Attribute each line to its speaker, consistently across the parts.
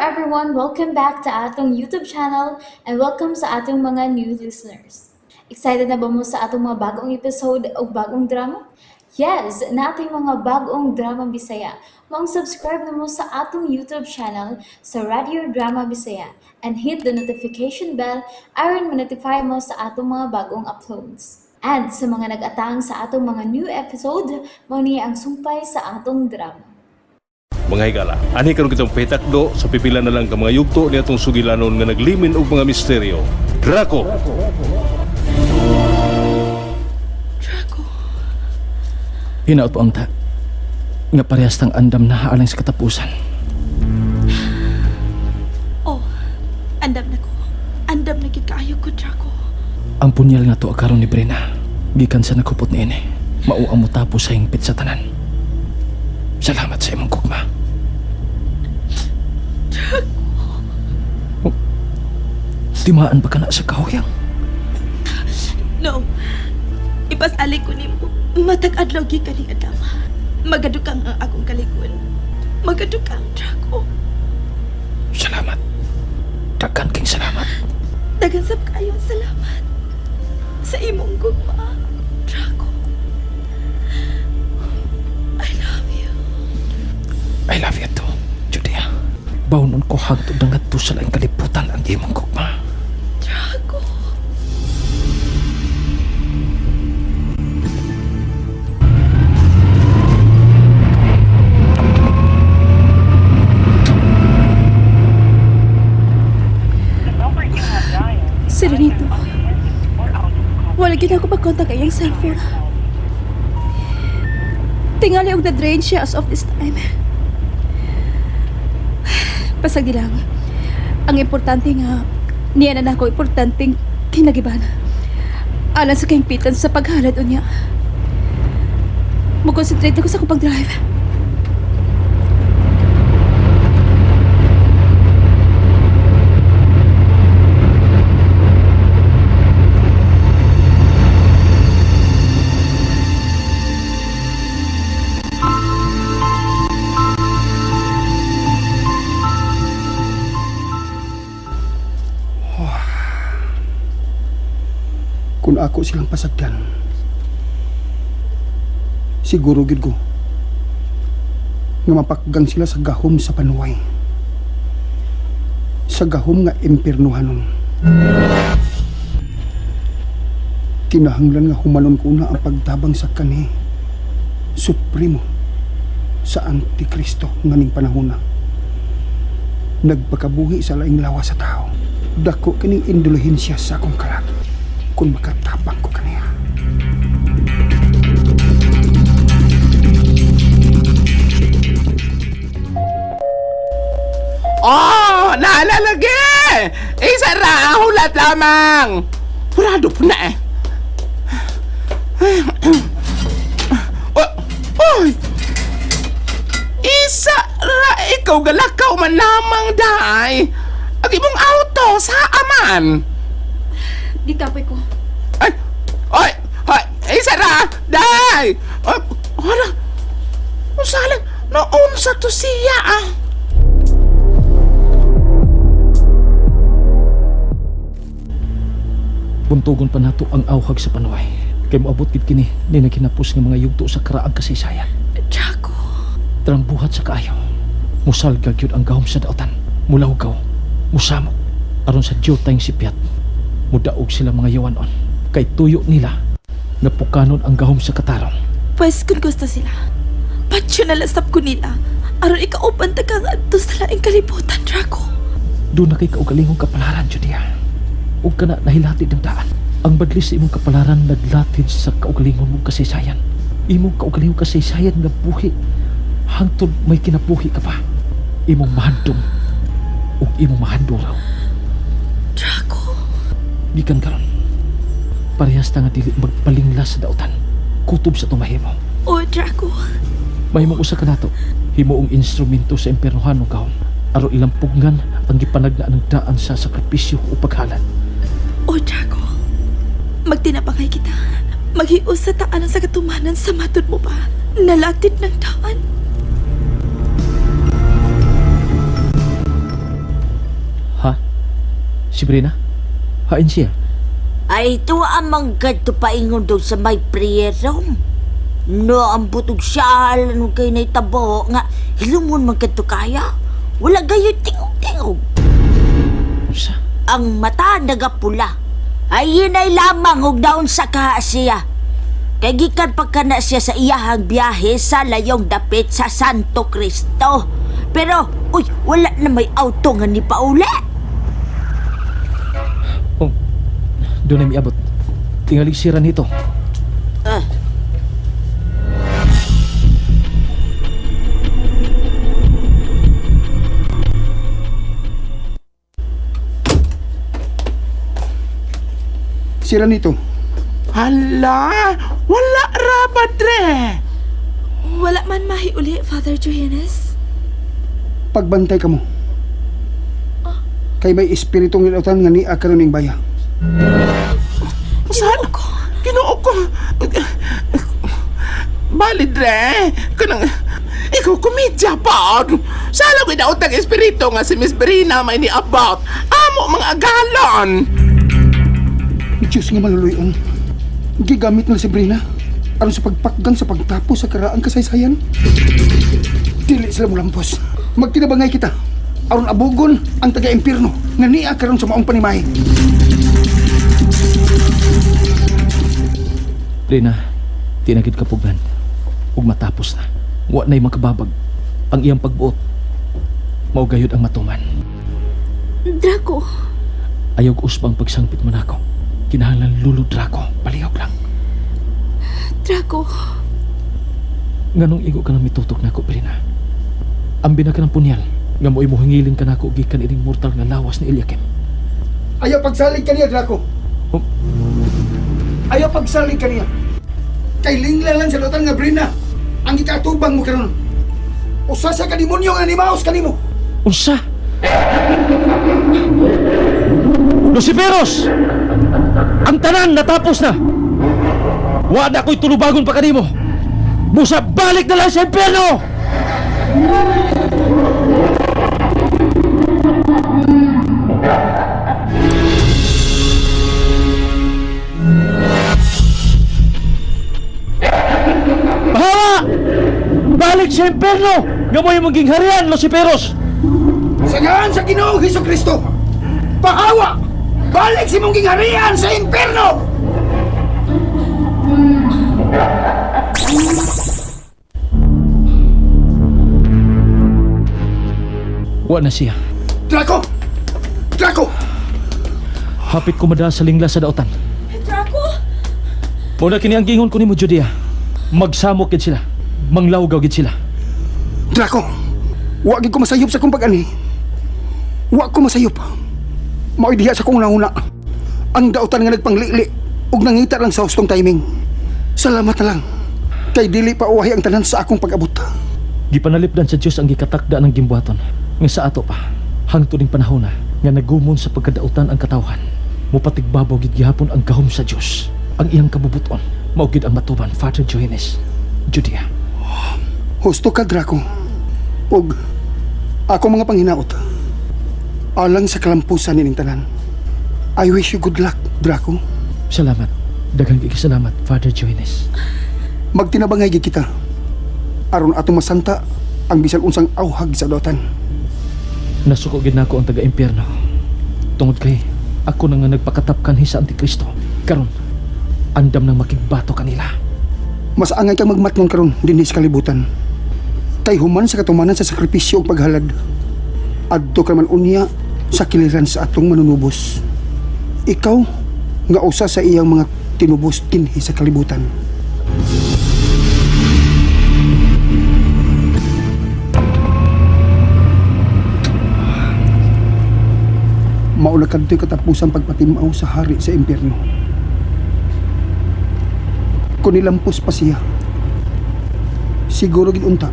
Speaker 1: everyone! Welcome back to atong YouTube channel and welcome sa atong mga new listeners. Excited na ba mo sa atong mga bagong episode o bagong drama? Yes, nating mga bagong drama Bisaya. Maong subscribe na mo sa atong YouTube channel sa Radio Drama Bisaya and hit the notification bell aron ma-notify mo sa atong mga bagong uploads. And sa mga nag-atang sa atong mga new episode, mao ni ang sumpay sa atong drama.
Speaker 2: Mga higala, anhi karon kitang pahitakdo sa pipila na lang ka mga yugto ni atong sugilanon nga naglimin og mga misteryo. Draco.
Speaker 3: Draco.
Speaker 4: Hinaot po unta nga parehas tang andam na alang sa katapusan.
Speaker 3: Oh, andam na ko. Andam na gid kaayo ko, Draco.
Speaker 4: Ang punyal nga to karon ni Brena, gikan sa nagkupot niini, mao ang motapos sa hingpit sa tanan. Salamat sa imong gugma. Draco. Timaan ba ka na sa kahuyang?
Speaker 3: No. Ipasali ko nimo. Matag adlaw gyud kaning adlaw. Magadukang ang akong kalikon. Magadukang, Draco.
Speaker 4: Salamat. Daghan king salamat.
Speaker 3: Daghan sab kaayo salamat sa imong gugma, Draco. I love you.
Speaker 4: I love you too, Judea. Bawnon ko hangtod na ngadto sa laing kalibutan ang imong gugma.
Speaker 3: Draco.
Speaker 5: Serenito. Wala gid ako makontak ang iyang cellphone. Tingali og na-drain siya as of this time. Pasagdi lang. Ang importante nga, niya na nako importanteng kinagiban. Alang sa kahimpitan sa paghalad unya. Mo-concentrate ako sa akong pag-drive.
Speaker 6: Kung ako silang pasagdan, siguro gid ko nga mapakgang sila sa gahom sa panuway. Sa gahom nga impirnuhanon. Kinahanglan nga humanon ko na ang pagtabang sa kani supremo sa Antikristo nganing panahona. Nagpakabuhi sa laing lawas sa tao. Dako kining indulhensya sa akong kalag kung makatabang ko kaniya.
Speaker 7: Oh, naalalagi! Isa ra, hulat lamang! Purado po na eh. Oh, oy! Isa ra, ikaw galakaw man lamang day. Ang imong auto sa aman.
Speaker 5: Gikapoy ko.
Speaker 7: Ay, oy, oy, isa ra, day! Oy, wala. Unsa lang, noon sa to siya ah.
Speaker 4: Buntugon pa nato ang awhag sa panuway. Kay moabot gid kini ni naghinapos nga mga yugto sa karaang kasaysayan.
Speaker 3: Draco.
Speaker 4: Tarang buhat sa kaayo. Musalga gyud ang gahom sa daotan. Mulawgaw, musamok aron sa diyotayng sipyat. Mudaog sila mga yawanon. Kay tuyo nila nga pukanon ang gahom sa katarong.
Speaker 3: Pwes kung gusto sila, patyo na lasap ko nila. Aron ikauban ta kang adto sa laing kalibutan, Draco.
Speaker 4: Doon na kay kaugalingong kapalaran, Judea. Ug kana nahilatid ng daan. Ang badlis sa imong kapalaran naglatid sa kaugalingon mong kasaysayan. Imong kaugalingong kasaysayan nga buhi. Hangtod may kinabuhi ka pa. Imong mahandom ug imong mahanduraw.
Speaker 3: Draco.
Speaker 4: Gikan karon. Parehas ta nga dili magpalingla sa dautan. Kutob sa tumahimo.
Speaker 3: Oh, Draco.
Speaker 4: Mahimong usa ka nato. Himuong instrumento sa impernohanong gahom. Aron ilang pugnan ang gipanagna ng daan sa sakripisyo o paghalad.
Speaker 3: Oh, Draco. Magtinapangay kita. Maghius sa taan sa katumanan sa matod mo pa. Nalatid ng daan.
Speaker 4: Si Brina? Hain siya.
Speaker 8: Ay, ito ang manggad to paingon daw sa may prayer room. No, ang butog siya, alam kay na itabo nga, hilumon man kadto kaya. Wala gayo tingog-tingog.
Speaker 4: Unsa?
Speaker 8: Ang mata nagapula. Ay, yun ay lamang og daon sa kaha siya. Kay gikan pa ka na siya sa iyahang biyahe sa layong dapit sa Santo Cristo. Pero, uy, wala na may auto nga ni pauli.
Speaker 4: Oh, doon ay miabot. Tingalig si Ranito.
Speaker 8: Ah.
Speaker 6: Si Ranito,
Speaker 7: Hala, wala ra padre.
Speaker 3: Wala man mahiuli, Father Johannes.
Speaker 6: pagbantay ka mo. Kay may espiritong nilautan nga niya karon ning baya.
Speaker 7: Saan? Ginoo ko. Bali, dre. Kanang, ikaw komedya pa. Sala ko daot ang espiritu nga si Miss Berina may ni about. Amo mga agalon.
Speaker 6: Diyos nga maluluyon. Gigamit nila si Brina aron sa pagpakgang sa pagtapos sa karaang kasaysayan. Dili sila mulampos. Magtinabangay kita aron abugon ang taga-impyerno nga niya karon sa maong panimahe.
Speaker 4: Rina, tinagid kapugnan. Ug matapos na. Wa na'y makababag. Ang iyang pagbuot. Mao gayud ang matuman.
Speaker 3: Draco,
Speaker 4: Ayaw ko usbang pagsangpit mo nako. Kinahanglan lulod Draco. Palihog lang.
Speaker 3: Draco.
Speaker 4: Nganong igo ka nang mitutok nako, Brina. Ambi na ka ng punyal. Nga mo'y muhingilin ka nako gikan ining mortal nga lawas ni Eliakim.
Speaker 6: Ayaw pagsalig kaniya, Draco.
Speaker 4: Oh.
Speaker 6: Ayaw pagsalig kaniya. Kay lingla lang sa lutan nga Brina ang gikatubang mo karon. Usa sa ka demonyo nga nimaos kanimo.
Speaker 4: Unsa? Luciferos! Ang tanan natapos na! Wa na ko'y tulubagon pa kanimo! Busa balik na lang sa impyerno! Bahawa! Balik sa impyerno! Nga mo'y maging harian, Luciferos!
Speaker 6: Sa ngalan sa Ginoong Hesus Kristo, pahawa! Balik si mong gingharian sa impyerno!
Speaker 4: Wa na siya.
Speaker 6: Draco! Draco!
Speaker 4: Hapit ko madala sa lingla sa daotan.
Speaker 3: Draco!
Speaker 4: Muna kini ang gingon ko nimo Judea. Magsamok gid sila. Manglawgaw gid sila.
Speaker 6: Draco! Wa gid ko masayop sa kong pag-ani. Wa ko masayop. Mao'y diha sa kong una. Ang dautan nga nagpanglili ug nangita lang sa hustong timing. Salamat na lang. Kay dili pa uwahi ang tanan sa akong pag-abot.
Speaker 4: Gipanalipdan sa Dios ang gikatakda ng gimbuhaton. Nga sa ato pa, hangtod ning panahon na nga nagumon sa pagkadautan ang katawhan. Mupatigbabaw gid gihapon ang gahom sa Dios. Ang iyang kabubuton, mao gid ang matuban, Father Johannes, Judea.
Speaker 6: Husto ka, Draco. Ug ako mga panghinaot. Alang sa kalampusan nining tanan. I wish you good luck, Draco.
Speaker 4: Salamat. Daghang gid salamat, Father Johannes.
Speaker 6: Magtinabangay gid kita. Aron atong masanta ang bisan unsang auhag sa dotan.
Speaker 4: Nasuko gid nako ang taga-impyerno. Tungod kay ako na nga nagpakatap kanhi sa Antikristo. Karon, andam nang makigbato kanila.
Speaker 6: Mas angay kang magmatngon karon dinhi sa kalibutan. Kay human sa katumanan sa sakripisyo ug paghalad. Adto ka man unya sa kiliran sa atong manunubos. Ikaw nga usa sa iyang mga tinubos dinhi sa kalibutan. Mauna kadto'y katapusan pagpatimaw sa hari sa impyerno. Kung nilampos pa siya, siguro gid unta.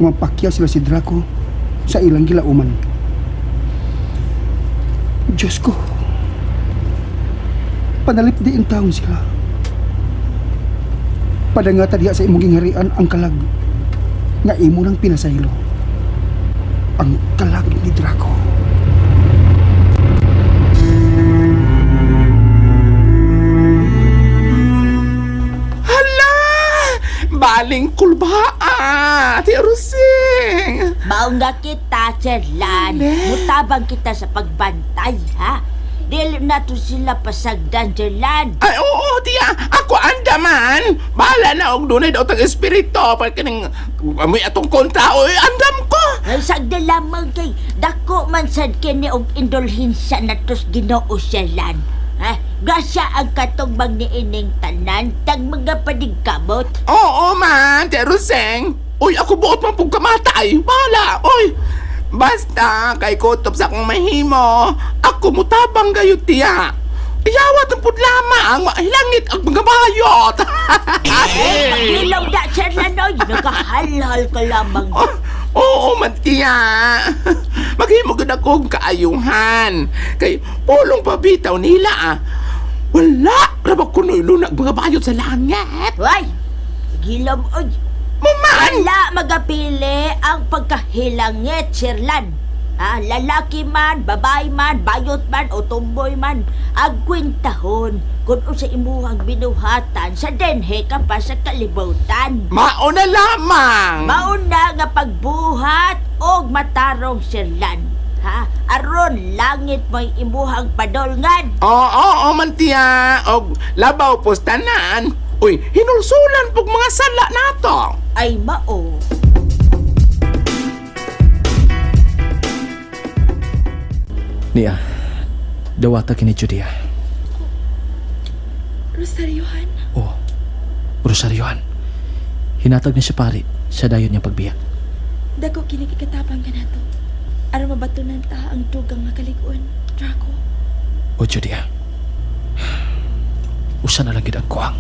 Speaker 6: Mapakya sila si Draco sa ilang gilauman. Diyos ko, panalip di in taon sila. Padangata diha sa imong gingharian ang kalag nga imo nang pinasaylo. Ang kalag ni Draco.
Speaker 7: Aling kulbaa, Tia Rosing.
Speaker 8: Mao nga kita, Sherlan. Mutabang kita sa pagbantay, ha? Dili na to sila pasagdan, Sherlan.
Speaker 7: Ay, oo, tiya. Ako andaman. Bahala na og dunay daw tang espiritu. Pag kining amoy atong kontra, oy, andam ko.
Speaker 8: Ay, sagda lamang kay dako man sad kini og indulhensa natos Ginoo, Sherlan. Ha? Grasya ang katong magniining tanan tag mga padigkamot.
Speaker 7: Oo man, Tia Roseng. Uy, ako buot man pug kamatay. Bahala, oy. Basta, kay kutob sa akong mahimo. Ako mutabang gayo, tiya. Iyawat ang pudlama ang langit ang mga bayot.
Speaker 8: Pagilom da, Sherlan, oy. Nagahalhal ka lamang.
Speaker 7: Oh, oo man tiya. Maghimo gud ako og kaayuhan. Kay pulong pabitaw nila ah. Wala ra ba kunoy lunag mga bayot sa langit.
Speaker 8: Hoy! Gilom, oy.
Speaker 7: Muman!
Speaker 8: Wala magapili ang pagkahilangit, Sherlan. Ah, lalaki man, babae man, bayot man, o tumboy man, ang kwintahon kung unsa imuhang binuhatan sa denhe ka pa sa kalibutan.
Speaker 7: Mauna lamang.
Speaker 8: Mauna nga pagbuhat og matarong, Sherlan. Ha? Aron langit mo'y imuhang padulngan.
Speaker 7: Oo, oo, man tiya. Og labaw postanan. Uy, hinulsulan pug mga sala nato.
Speaker 8: Ay mao.
Speaker 4: Niya, dawata kini Judea.
Speaker 3: Rosariohan?
Speaker 4: Oh, Rosariohan. Hinatag ni si pari sa dayon niyang pagbiya.
Speaker 3: Dako kini kikatabang kanato. Aron mabatunan ta ang dugang nga kalig-on, Draco.
Speaker 4: O Judea, usa na lang gid ang kuhang.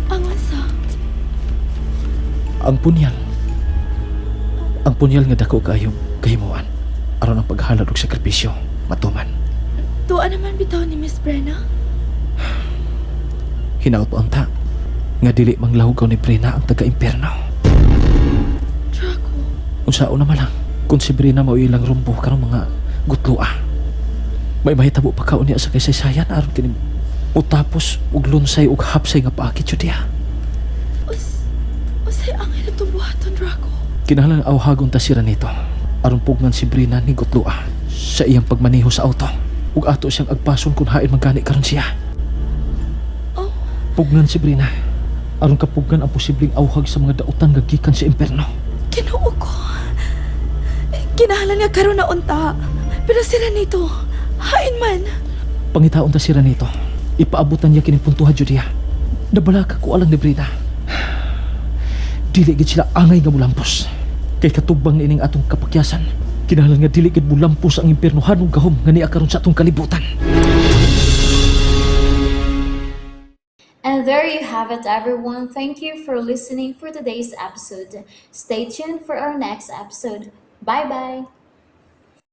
Speaker 3: Ang unsa?
Speaker 4: Ang punyal. Ang punyal nga dako kaayong kahimuan aron ang paghalad og sakripisyo matuman.
Speaker 3: Tuwa naman bitaw ni Miss Brenna.
Speaker 4: Hinaot pa unta nga dili manglawgaw ni Brina ang taga-impierno.
Speaker 3: Draco.
Speaker 4: Unsaon naman lang kung si Brina mao ilang rumbo karong mga gutloa. May mahitabo pa ka unya sa kasaysayan aron kini utapos og lunsay og hapsay nga paakit Judea.
Speaker 3: Usay ang itong buhaton, Draco.
Speaker 4: Kinahanglan awhagon ta sira nito aron pugnan si Brina ni gutloa sa iyang pagmaneho sa auto ug ato siyang agpason kung hain man gani karon siya.
Speaker 3: Oh.
Speaker 4: Pugnan si Brina aron kapugnan ang posibleng awhag sa mga dautan nga gikan sa impierno.
Speaker 3: Ginoo ko. Kinahanglan nga karon na unta. Pero sila nito, hain man.
Speaker 4: Pangitaon ta sira nito. Ipaabutan niya kining puntuha Judea. Nabalaka ko alang ni Brina. Dili gid sila angay nga mulampos. Kay katubang niining atong kapakyasan. Kinahanglan nga dili gid mulampos ang impiernohanong gahom nga niya karon sa atong kalibutan.
Speaker 1: And there you have it, everyone. Thank you for listening for today's episode. Stay tuned for our next episode. Bye bye.